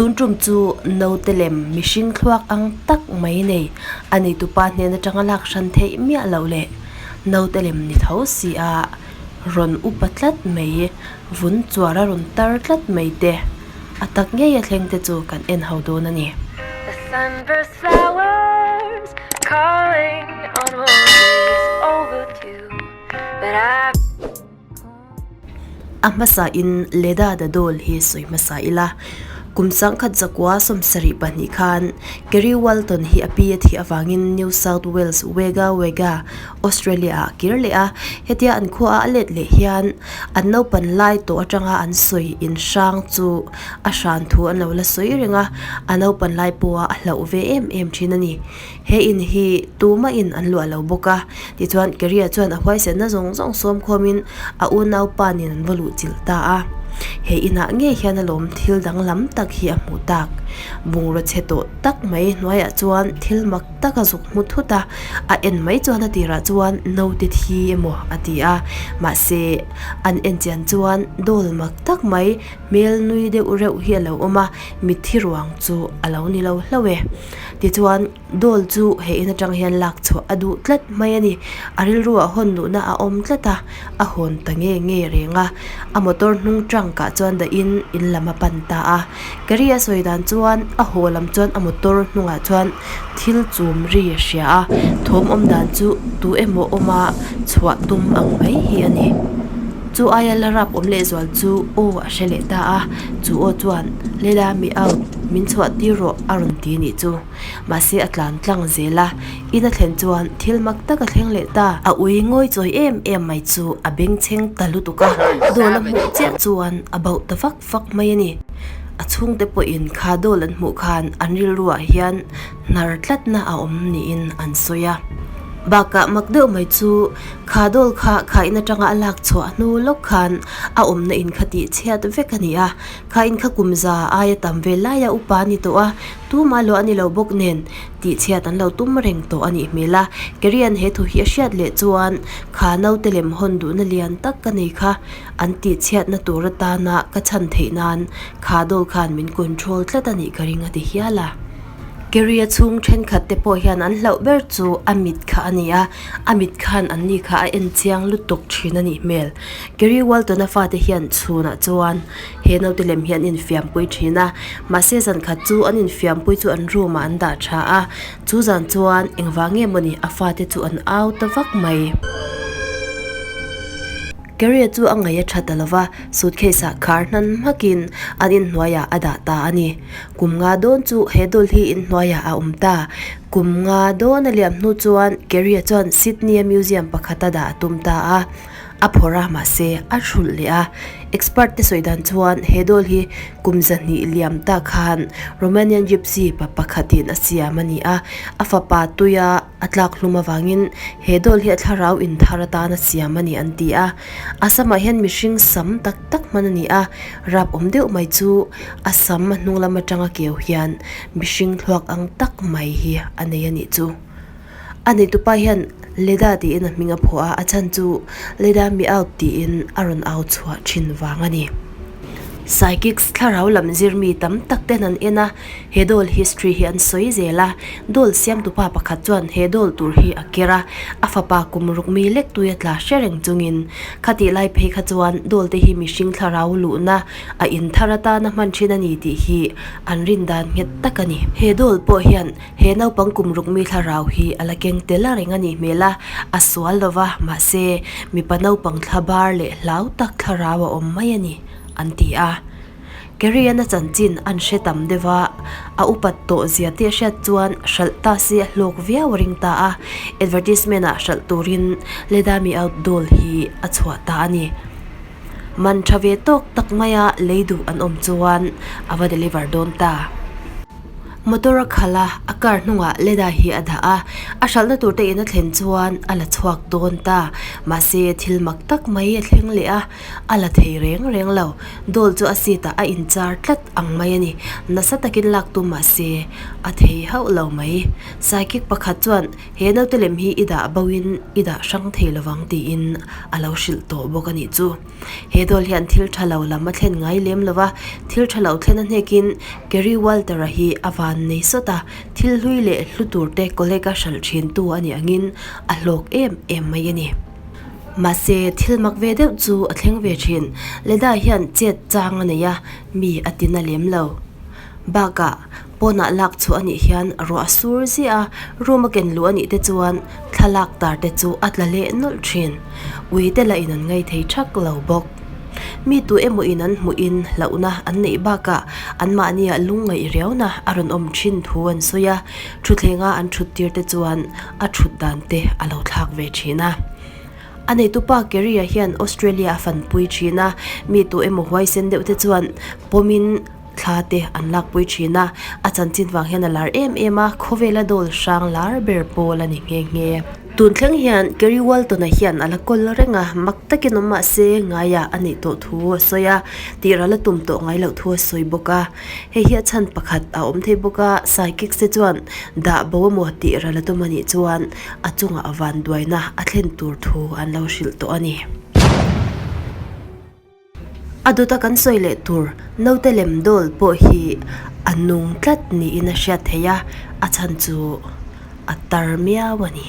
Tun tum chu naute lem mihring thluak ang tak mai nei a neitupa hnen atanga lak hran theih miah loh leh naute lem ni tho si a rawn upa tlat mai vun chuar a rawn tar tlat mai te a tak ngei a thleng te chu kan en ho dawn a ni. The sunburst flowers calling on roses overdue but I. A hmasa in Leda the Doll hi sawi hmasa ila. Kum 1972 khan Kerry Walton hi a pi a thih avangin New South Wales Wagga Wagga, Australia ah a kir leh a. Hetia an khua a let leh hian an naupan lai tawh atanga an sawi in hrang chu a hran thu an lo la sawi reng a, a naupan lai pawha a hlauh ve em em thin a ni. He in hi tumah in an luah lo bawk a, tichuan Keria chuan a huaisenna zawng zawng sawm khawmin a unaupa nen an va luh chilh ta a. He inah ngei hian a lawm thil danglam tak hi a hmuh tak. Bungraw chhe tawh tak mai hnuaiah chuan thil mak tak a zuk hmu thut a, a en mai chuan a tirah chuan naute thi emaw a ti a, mahse an en chian chuan dawl mak tak mai hmel nui deuh reuh hi a lo awm a, mitthi ruang chu a lo ni lo hlauh e. Tichuan, Dawl chu he in atang hian lak chhuah a duh tlat mai a ni. A rilruah hawn duhna a awm tlat a, a hawn ta nge nge reng a. A motor hnung trunk ah chuan dahin in lam a pan ta a. Gary a sawi dan chuan a haw lam chuan a motor hnungah chuan thil chum ri a hria a, thawm awm dan chu tu emaw awma chhuah tum ang mai hi a ni. Chu aia la rap awm lehzual chu aw a hre leh ta a, chu aw chuan Lela mi out, min chhuah tir rawh a rawn ti nih chu. Mahse a tlan tlang zel a, in a thlen chuan thil mak tak a thleng leh ta. A ui ngawi chawi em em mai chu a bengchheng ta lutuk a, dawl a hmuh chiah chuan a bauh ta vak vak mai a ni. A chhungte pawhin kha dawl an hmuh khan an rilruah hian hnar tlatna a awm niin an sawi a. Bakah mak deuh mai chu kha dawl kha khain atanga a lak chhuah hnu lawk khan a awmna in kha tih chhiat vek a ni a, Kha in kha kum za aia tam ve laia upa a ni tawh a, tumah luah a ni lo bawk nen tihchhiat an lo tum reng tawh a nih hmel a. Kerian he thu hi a hriat leh chuan kha naute lem hawn duhna lian tak ka nei kha an tihchhiatna tur atana ka chhan theih nan kha dawl khan min control tlat a nih ka ring a ti hial a. Keria chhung thenkhat te pawh hian an hlauh ber chu a mit kha a ni a, a mit khan an ni kha a en chiang lutuk thin a nih hmel. Keri Walton-a fate hian chhunah chuan he naute lem hi an infiampui thin a, mahse zan khat chu an infiampui chu an room ah an dah tha a, chu zan chuan engvang nge mawni a fate chu an au ta vak mai. Keria chu a ngaih a tha ta lova, suitcase ah khar hnan hmakin an inhnuaiah a dah ta a ni. Kum nga dawn chu he dawl hi inhnuaiah a awm ta. Kum nga dawn a liam hnu chuan Keria chuan Sydney-a museum pakhata dah a tum ta a. A phawrh a, mahse a hrulh leh a. Expert te sawi dan chuan he dawl hi kum zahnih liam ta khan Romanian gypsy pa pakhatin a siam a ni a. A fapa tuia a tlak hlum avangin he dawl hi a thlarau inthar atana siam a ni an ti a. A samah hian mihring sam tak tak hman a ni a, rap awm deuh mai chu a sam a hnung lam atanga keu hian mihring thluak ang tak mai hi a nei a nih chu. A neitupa hian Leda tiin a hming a phuah a, a chhan chu Leda mi out tiin a rawn au chhuah thin vang a ni. Psychics thlarau lam zir mi tam tak ten an en a, he dawl history hi an sawi zel a, dawl siamtupa pakhat chuan he dawl tur hi a ker a, a fapa kum ruk mi lek tui a tla hre reng chungin khatih lai phei kha chuan dawl te hi mihring thlarau luhna a inthar atana hman thin a ni tih hi an rin dan nghet tak a ni. He dawl pawh hian he naupang kum ruk mi thlarau hi a la keng tel a reng a nih hmel a, a sual lo va, mahse mipa naupang thla bar leh hlau tak thlarau a awm mai a ni, an ti a. Carrie-an a chanchin an hre tam deuh a, a upat tawh zia tih a hriat chuan hralh ta si a hlawk viau a ring ta a, advertisement-ah hralh turin Ledami Outdoor hi a chhuah ta a ni. Man tha ve tawk tak maia lei duh an awm chuan a va deliver dawn ta. Motor a khalh a, a car hnungah Leda hi a dah a, a hralhna tur te in a thlen chuan a la chhuak dawn ta. Mahse thil mak tak mai a thleng leh a, a la thei reng reng lo. Doll chu a seat ah a inchar tlat ang mai a ni. Nasa takin lak tum mahse a thei hauh lo mai. Psychic pakhat chuan he naute lem hi i dah bo in i dah hrang thei lovang tiin a lo hrilh tawh bawk a nih chu. He dawl hian thil tha lo lam a thlen ngai lem lo va, thil tha lo thlen a hnekin Kerry Walter-a hi a van nei sawt a, thil hlui leh hlu tur te college a hralh thin tu a nih angin a hlawk em em mai a ni. Mahse, thil mak ve deuh chu a thleng ve thin. Leda hian chet chang a nei a, mi a tina lem lo. Bakah, pawnah lak chhuah a nih hian ruah a sur ziah a, room a ken luh a nih te chuan thlalak tar te chu a tla leh nawlh thin. Ui te lah in an ngaih thei thak lo bawk. Mi tu emaw in an hmuh in hlauhna an neih bakah anmahniah lungngaih riauna a rawn awm thin thu an sawi a, thuthlenga an thut tir te chuan a thut dan te a lo thlak ve thin a. A neitupa Kerry-a hian Australia a fanpui thin a, mi tu emaw huaisen deuh te chuan pawmin thla te an lakpui thin a, a chanchin vang hian a lar em em a, khawvela dawl hrang lar ber pawl a ni nghe nghe. Tun thleng hian Kerry Walton-a hian a la kawl reng a, mak takin awm mah se ngaia a neih tawh thu a sawi a, tihral a tum tawh ngai loh thu a sawi bawk a. Hei hi a chhan pakhat a awm thei bawk a, psychics te chuan dah bo emaw tihral a tum a nih chuan a chungah vanduaina a thlen tur thu an lo hrilh tawh a ni. A dawta kan sawi leh tur naute lem dawl pawh hi a nung tlat niin a hriat theih a, a chhan chu a tar miau a ni.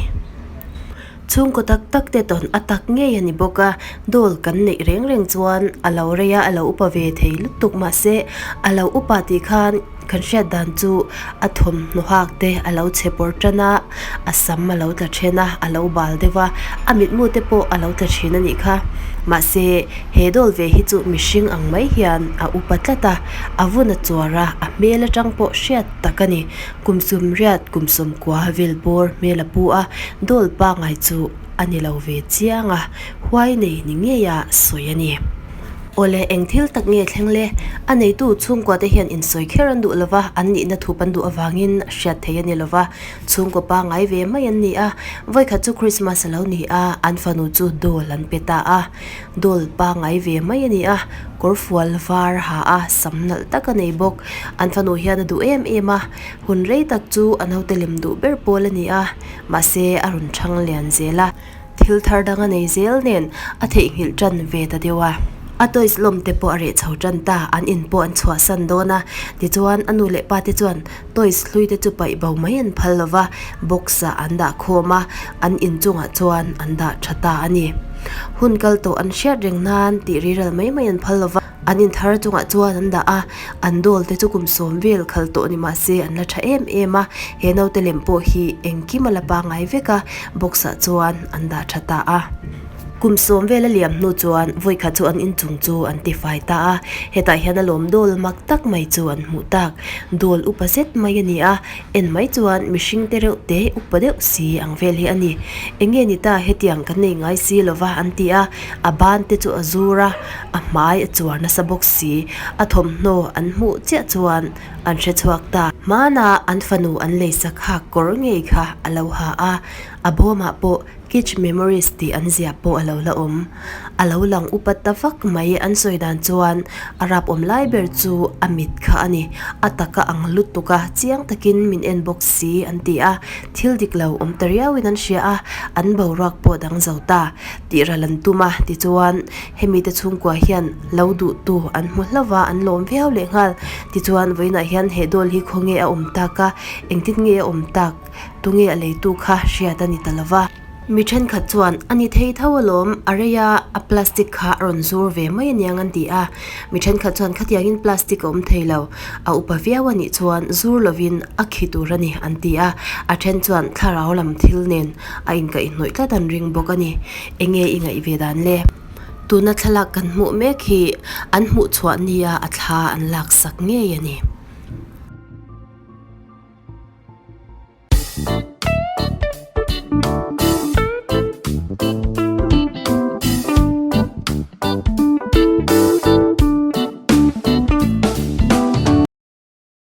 Chhungkaw tak tak te tawn a tak ngei a ni bawk a, dawl kan neih reng reng chuan a lo rei a, a lo upa ve thei lutuk mahse a lo upa tih khan kan hriat dan chu a thawmhnaw hak te a lo chhe pawr tan a, a sam a lo tla then a, a lo bal deuh a, a mitmu te pawh a lo tla thin a nih kha. Mahse he dawl ve hi chu mihring ang mai hian a upa tlat a, a vun a chuar a, a hmel atang pawh hriat tak a ni. Kum sumriat, kum sawmkua vel bawr hmel a pu a, dawl pangai chu a ni lo ve chiang a, huai nei ni ngeia sawi a ni. Awle, eng thil tak nge thleng le? A neitu chhungkua te hian insawi kher an duh lova, an nihna thup an duh avangin hriat theih a ni lova, chhungkaw pangai ve mai an ni a. Vawikhat chu Christmas a lo ni a, an fanu chu dawl an pe ta a. Dawl pangai ve mai a ni a, kawrfual var ha a, sam nalh tak a nei bawk. An fanu hian a duh em em a, hun rei tak chu a naute lem duh ber pawl a ni a, mahse a rawn chhang lian zel a, thil thar dang a nei zel nen a theihnghilh tan ve ta deuh a. A toys lawm te pawh a reh chho tan ta, an in pawh an chhuahsan dawn a, tichuan a nu leh pa te chuan toys hlui te chu paih bo mai an phal lo va, box ah an dah khawm a, an inchungah chuan an dah tha ta a ni. Hun kal tawh an hriat reng nan tih riral mai mai an phal lo va, an inthar chungah chuan an dah a, an dawl te chu kum sawm vel khal tawh ni mah se an la tha em em a, he naute lem pawh hi engkim a la pangai vek a, box ah chuan an dah tha ta a. Kum sawm vel a liam hnu chuan vawikhat chu an inchung chu an tifai ta a, hetah hian a lawm dawl mak tak mai chu an hmuh tak. Dawl upa zet mai a ni a, en mai chuan mihring te reuh te upa deuh si ang vel hi a ni. Eng nge ni ta hetiang kan nei ngai si lova an ti a, a ban te chu a zur a, a hmai a chuar nasa bawk si, a thawmhnaw an hmuh chiah chuan an hre chhuak ta. Hmanah an fanu an leisak hak kawr ngei kha a lo ha a, a bawmah pawh Kitch Memories tih an ziah pawh a lo la awm. A lo lang upat ta vak mai an sawi dan chuan a rap awm lai ber chu a mit kha a ni. A taka ang lutuk a, chiang takin min en bawk si an ti a, thil dik lo awm ta riauin an hria a, an boruak pawh dang zo ta tih ral an tum a, tichuan hemi te chhungkua hian lo duhtu an hmu hlauh a, an lawm viau lehnghal. Tichuan vawiinah hian he dawl hi khawnge a awm tak a, engtin nge a awm tak? Tunge a leitu kha hriat a ni ta lo va. Mi thenkhat chuan, A ni thei tho alawm, a rei a, a plastic kha a rawn zur ve mai aniang an ti a. Mi thenkhat chuan, Khatiangin plastic a awm thei lo, a upa viau a nih chuan zur lovin a khi tur a ni an ti a. A then chuan thlarau lam thil nen a inkaihhnawih tlat an ring bawk a ni. Enge i ngaih ve dan le? Tuna thlalak kan hmuh mek hi an hmuhchhuah nia a thla an laksak ngei a ni.